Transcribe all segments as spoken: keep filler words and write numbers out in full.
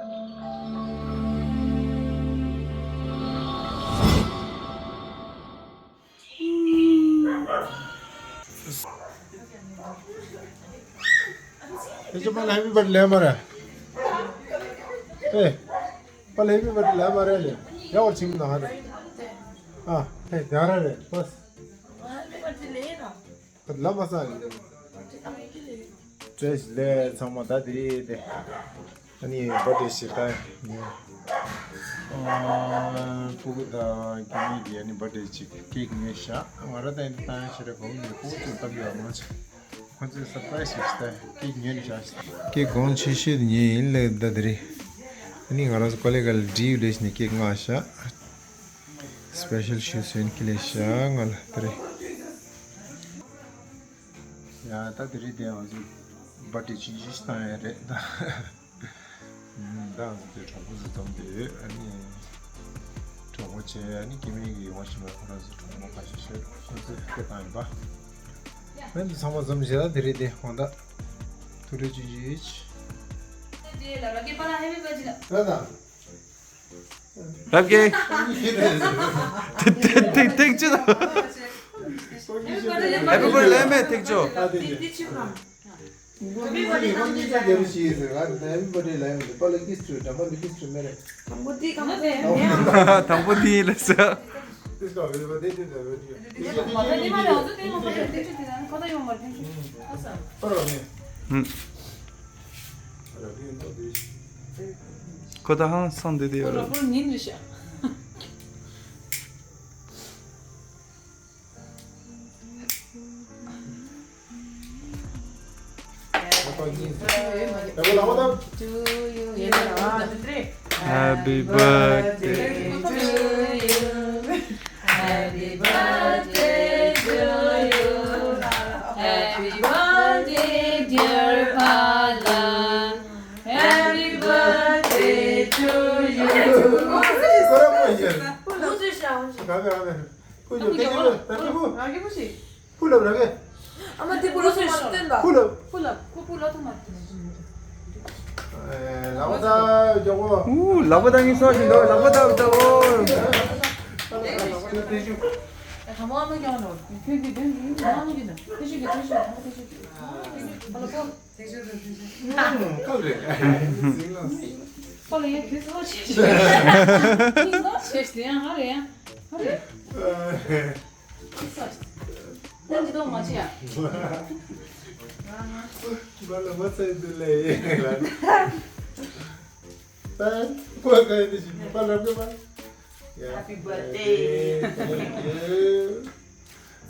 ཨེ་ཅོ་པ་ལ་ཧེ་པི་བར་ཐི་ལེ་མ་རེད། ཨེ། པ་ལ་ཧེ་པི་བར་ཐི་ལེ་མ་རེད་ལེ། ཡ་བར་ཆིམ་ན་ཧ་རེ། ཨ། ཧེ་ཡ་ར་རེད་པས། ལ་མ་ས་རེད། བཀྲ་ཤིས་བདེ་ལེགས་ཚང་མ། ད་དེ་རིང་དེ། ཨ་ནི་བར་ཐི་ལེ་ཞིག་ད་ཡིན། ཨ། ཕྲུ་གུ་དང་རྒྱུ་མི་གི་ཨ་ནི་བར་ཐི་ལེ་ཅིག་ཀེག་ཉོས་ཤག་ང་ར་ད་ཡིན་ད་ཡང་ཞེ་དྲག་གོ་ཡོད་ཁོ་ཚོ་ལྟ་གི་ཡོད་མ་ཚོ། ཁོ་ཚོས་སར་པ་རའི་སི་ཞིག་ད་ཀེག་ཉོས་ནས་བཞག་ཞིག་ཀེག་གོང་ཆེ་ཤོས་དེ་ཉོས་ཡིན་ལེ། ད་དེ་རིང་ཨ་ནི་ང་རང་ཚོ་ཀོ་ལེ་གལ་འགྲིག་རེད་ནས་ཀེག་མངགས་ཤག་སི་པེ་ཤལ་ཤུ་སུན་ཁི་ལེ་ཤག་ང་ལ་དེ་རིང་། ཡ་ད་དེ་རིང་དེ་ང་ཚོ་བར་ཐི་ལེ་ཆུང་ཆུང་ཞིག་བཏང་ཡ་རེད་ད། ད་ང་ཚོ་དེ་གྲོགས་པོ་ཚོ་འཛོམས་ཏེ་ཡོད། ཨ་ནི་གྲོགས་པོ་བྱས། ཨ་ནི་སྐྱེ་དམན་གྱི་ཡོང་བ་ཞིག་མ་ཁོ་རང་ཚོ་གྲོགས་པོ་ཁ་ཤས་ཤིག་ཁོ་ཚོས་སྐད་བཏང་ཡིན་པ། ཨ་ནི་ཚང་མ་འཛོམས་བྱས་ད་དེ་རིང་དེ་དགོང་དག་ཐུགས་རེ་ཆུང་ཆུང་ཡོད། ད་ད། རབ་རྒྱས། ཐིག་ཐིག་ཐིག་ཅི་དང་། Happy birthday ལན་མེད་ཐིག་ཅོ། དང་པོ་དེ་ཡིན་ལ་ཟེར། ཁོ་ད་ཧང་སང་དེ་དེ་ཡོད་རེད། Happy birthday to you. Happy birthday to you. Happy birthday, dear Pala. Happy birthday to you. ཕུ་ལབ་ར་གི། ཕུ་ལབ་ར་གི། ཕུ་ལབ། ཕུ་ལབ། ཁོ་ཕུ་ལ་ཐུག་མ་ཐུག་ཨེ། ལག་པ་བཏགས་མགྱོགས་པོ། ཨུ། ལག་པ་བཏགས་ངེས་སོ་ཞིག་འདུག་ལག་པ་བཏགས་བཏགས་འོ། ཨ་མ་མ་རྒྱག་ནོ། ཁྱོད་ཀྱིས་དེ་ནི་ཨ་མ་གྱིས་ན་ཁྱོད་ཤིག་གི་ཁྱོད་ཤིག་ཨ་མ་ཁྱོད་ཤིག་གི། ཨ་ལ་པོ། ཁ་རེད། པོ་ལ་ཡ་ཁྱོད་སོ་ཆེ་ཤིག་ཁྱོད་སོ་ཆེ་ཤིག་ཡང་ཧ་རེ་ཡ་ཧ་རེ། ཁྱོད་སོ་ཆེ། ནང་གི་ཏོག་མ་ཆེ་ཡ། ང་ལ་མ་ཚད་དུ་ལས་ཡེ་ལ། ད་ཁོ་ག་ཡིན་ཞིག་པ་ལབ་གི་པ། Happy birthday.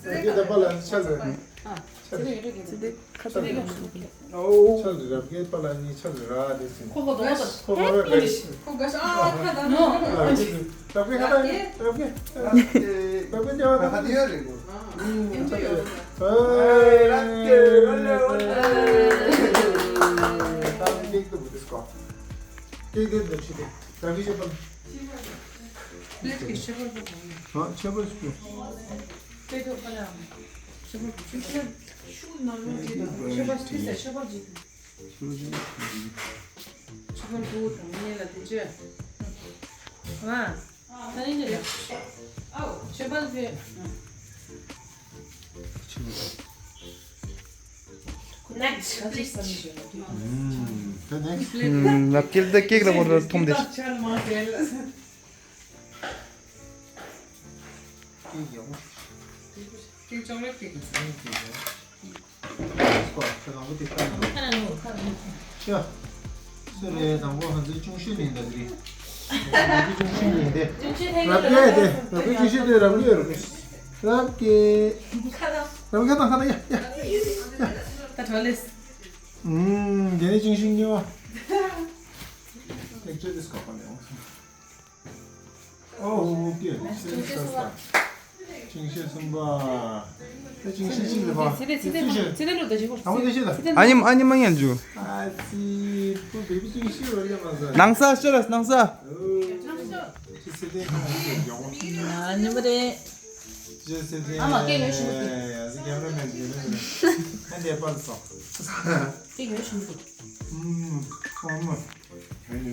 Thank you. ད་པ་ལ་ཆ་ལ། ཨ། ཆ་ལ་ཡོད་རེད་གི། ཆ་ལ་ཡོད་རེད་གི། ཨོ། ཆ་ལ་རབ་རྒྱས་པ་ལ་ནི་ཆ་ལ་ར་དེ་སིན། ཁོ་ཁོ་དོ་དོ། ཁོ་ཁོ་ར་དེ་སིན། ཁོ་ག་ཤ་ཨ་ཁ་ད་ནོ། རབ་རྒྱས་ཁ་ད་རབ་རྒྱས། རབ་རྒྱས་རྒྱ་བ་ད་ཁ་དེ་ཡོད་རེད་གོ། ཨ། ཨེ་ཅི་ཡོད། ཨེ། རབ་རྒྱས་རབ་རྒྱས་རབ་རྒྱས། ད་ཀེག་ཏུ་བུ་དིས་ཀོ། ཀེག་དེ་འདི་ཆི་དེ། རབ་རྒྱས་ཤོད་པ། ཨ་ཆེ་བ་ཞིག་ཤོད། Next, please. ཨུམ། ད་ནེགསི་ཊི། ཨུམ། ལབ་ཀྱི་ད་ཀེག་ལ་ཁོ་ཚོ་འཐུང་དེ། ཀེག་ཡག་པོ། ཀེག་ཅོག་ལེཊ་ཀེག་ཁོ་ཁ་ནང་པོ་དེ་ཁ་ནང་། ཁ་ནང་ཁ་ནང་། ཤ། སུ་རེད། དང་པོ་ང་ཚོའི་ཅུང་ཤོས་ནས་འདྲ་ཟིག་རེད། ཅུང་ཤོས་ནས་འདི། རབ་རྒྱས་དེ། རབ་རྒྱས་ཅུང་ཤོས་དེ་རབ་རྒྱས་རབ་རྒྱས། རབ་རྒྱས། རབ་རྒྱས་དང་ཁ་ནང་ཡ་ཡ་ཡ། ད་གྲོ་ལེས། ཨུམ། དེ་ནས་ཅུང་ཤོས་གཉིས་པ། ལེགས་བཅོས་དེ་སྐབས་པ་ནས་འོང་སོང་། ཨོ་ཀེ། ཅིང་ཤེས་གསུམ་པ། ཅིང་ཤེས་གསུམ་པ། ད་ཅིང་ཤེས་གཅིག་རེད་པ། ཚེ་འདས་ཚེ་འདས་ཚེ་འདས་ལོ་ད་ཅིག་གོ། དང་པོ་དེ་ཤེས་ད། ཨ་ཉི་མ་ཨ་ཉི་མ་ཡན་ཇུ། ཨ་ཙི། ཁོ་བེ་བི་ཅིང་ཤེས་རོ་ཡ་མ་ཟ། ནང་ས་ཤེས་ར་ནང་ས། ཅི་ཚེ་འདས་ཁ་ནང་ཤེས་ཡོང་། ཨ་ཉི་མ་རེད། ཅི་ཚེ་འདས། ཨ་མ་སྐད་ཡོད་ཤི་མི་ཐུབ། ཨ་ཙི་ཀེམ་ར་མེན་ཡོད་ནི་རེད། ཨ་འདས་པ་ལ་སོང་། སྐད་ཡོད་ཤི་མི་ཐུབ། ཨུམ། ཨ་མ། ཨ་ཉི།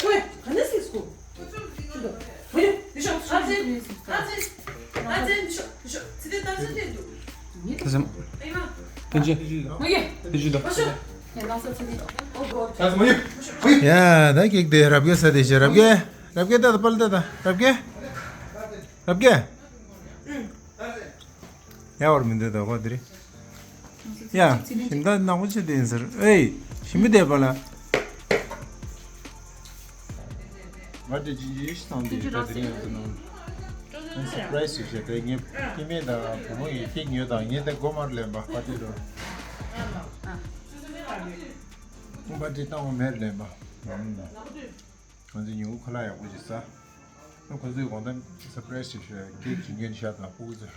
ཁོས་ག་ནས་སྲིད་སྐུ། ཁྱོད་དུ། ཁོས་ཡོད་ཤོག་ཨ་ཙི། ཨ་ཙི། ཨ་ཙི། ཤོག་ཤོག་ཚེ་འདི་ལྟར་ཚེ་འདི་འདུག་ད་སེམས། ཨེ་མ། ཐོན་ཅི། མ་གི། ཐོན་ཅི་དང་། ཨོ་ཤོག་ཡ་ད་ཀེག་དེ་རབ་རྒྱས་ས་དེ་ཤེ་རབ་རྒྱས། རབ་རྒྱས་ད་ད་པལ་ད་ད་རབ་རྒྱས། རབ་རྒྱས། ཡ་བར་མི་འདོད་ད་གོ་དེ་རེད། ཡ། ཞིམ་ད་ནག་པོ་ཆེ་དེ་ཡིན་ཟེར། ཨེ། ཞིམ་པོ་དེ་པ་ལ། ང་དེ་ཅི་ཅི་ཤི་སང་དེ་ད་དེ་རིང་ཡོད་ནོ། ཨེ་སར་པ་རའི་སི་ཞིག་བྱས་ཏེ་ངས་སྐྱེ་དམན་དང་བུ་མོ་ཡི་ཀེག་ཉོས་དང་ངས་དེ་སྒོ་མར་ལེན་པ་པར་ཊི་རུ། པར་ཊི་བཏང་བ་མེར་ལེན་པ། ང་ཚོས་ཉིན་གུང་ཁ་ལག་ཡག་པོ་ཞིག་ཟ། ཁོ་ཚོས་དགོང་དག་སར་པ་རའི་སི་ཞིག་བྱས་ཀེག་ཅིག་ཉོས་ཤག་དང་ཕྲུ་གུ་ཚོས།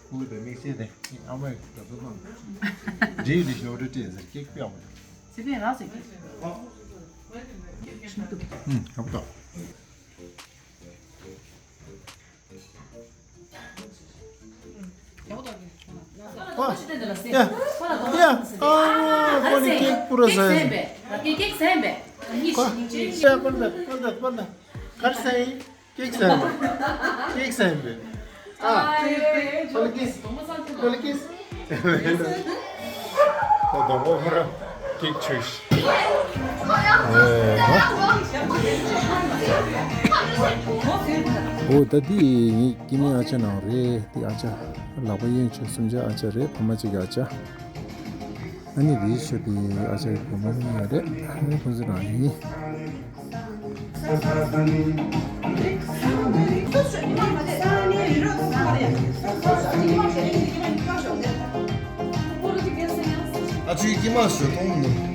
ཕྲུ་གུ་དང་དམིགས་བསལ་དེ་ཨ་མས་འགྲོ་སོང་གནང་། འདྲིས་འདི་ཞོར་འདྲི་སྤྲད་ཟེར་ཀེག་ཕུད་ཡག་པོ་ཞིག་ཚེ་འཕེལ་རག་ཟེར་གི། ཨུམ། ཡག་པོ་འདུག་ཡག་པོ་འདུག་གི། ཨ། ཡ། ཡ། ཨ། ཁོ་ནི་ཀེག་པུ་ར་ཟ་ཡིན། ཀེག་ཟ་ཡིན་པས། ཀེག་ཟ་ཡིན་པས། ཨ། ཡ། པར་ད་པར་ད་པར་ད། གར་ཟ་ཡིན། ཀེག་ཟ་ཡིན་པས། ཀེག་ཟ་ཡིན་པས། ཨ། ཀོ་ལི་ཀིས། ཀོ་ལི་ཀིས། ད་དང་པོ་ཁོ་རང་ཀེག་ཆོས་ཤིག་ཨོ་ད་འདི་ངའི་སྐྱེ་དམན་ཨ་ཅག་ནང་རེད། འདི་ཨ་ཅག་ལག་པ་གཡོན་ཕྱོགས་སུམ་ཅུ་ཨ་ཅག་རེད། ཕ་མ་གཅིག་གི་ཨ་ཅག་ཨ་ནི་རེད་ཤོད་དེ་ཨ་ཅག་གི་བུ་མོ་གཉིས་ཡོད་རེད། ཨ་ནི་ཁོ་ཚོ་རང་ཡིན། ཨ་ཅུའི་སྐྱེས་མ་ཞོ་གཏོང་མི་འདུག་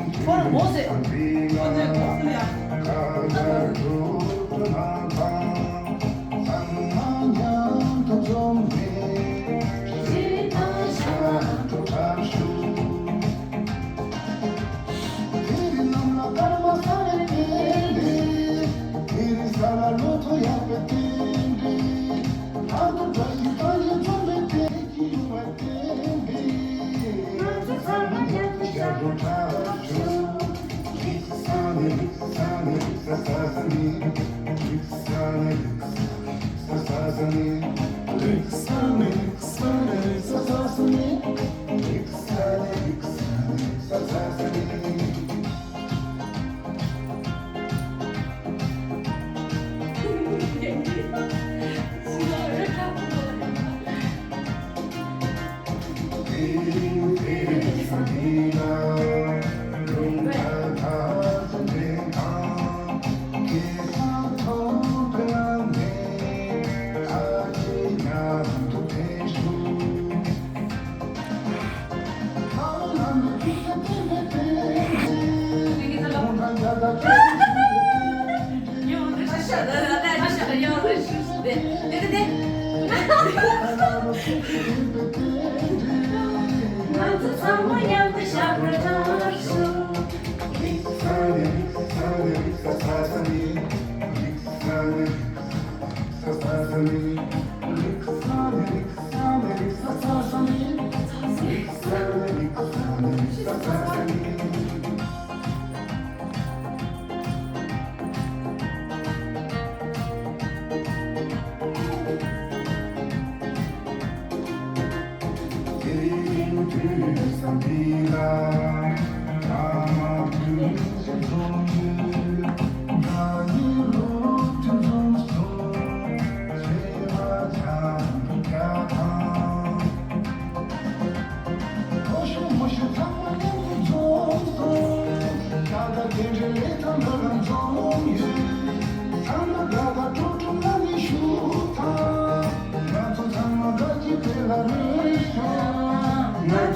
ང་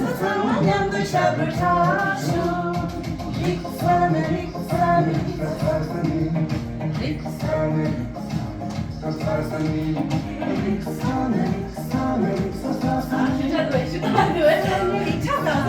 ཚོ་ཚང་མ་མཉམ་དུ་ཞབས་བྲོ་འཁྲབ་ཤོག་རིག་ས་ནི་རིག་ས་ནི་རིག་ས་ནི་རིག་ས་ནི་རིག་ས་ནི་རིག་ས་ནི་རིག་ས་ནི་རིག་ས་ནི་རིག་ས་ནི།